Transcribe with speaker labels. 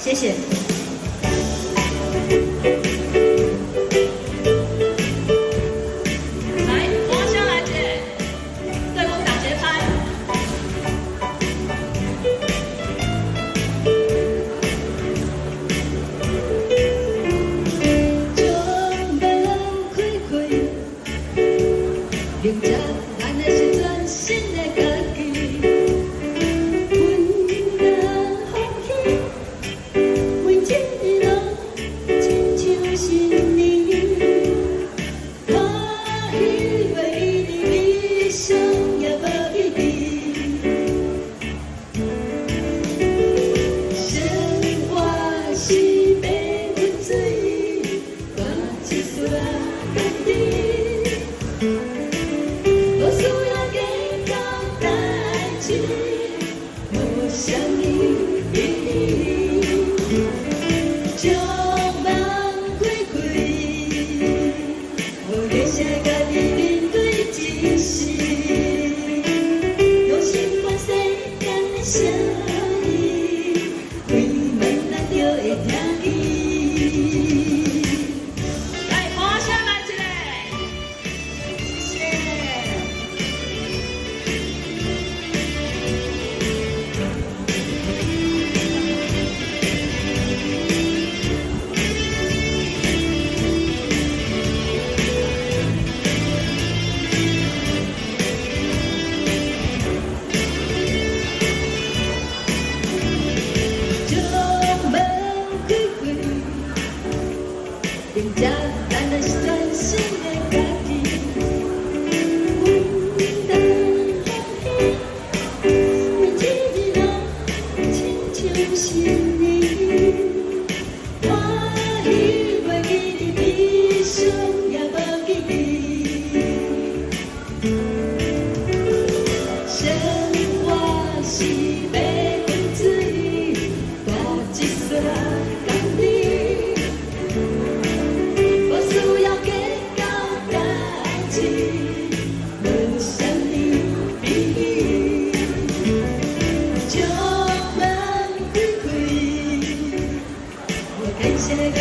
Speaker 1: 謝謝。
Speaker 2: 來，歡聲來一個，對阮打節拍。
Speaker 1: 將門開開，迎接咱的是全新的家己。阮若歡喜，每一日攏親像新年。歡喜袂記得悲傷也無記得。生活是白雲水，大一撮家己，無需要計較代誌，無啥物意義。將門開開，予熱血家己面對一世，用心觀世間的聲音，開門咱就會聽見。
Speaker 2: 來，歡聲來一個，
Speaker 1: 謝謝。將門開開，迎接咱的是全新的家己。阮當歡喜，每一日攏親像新年。歡喜袂記得悲傷也無記得。生活是白滾水，大一撮甘甜，無需要計較代誌，無啥物意義。將門開開，予天下家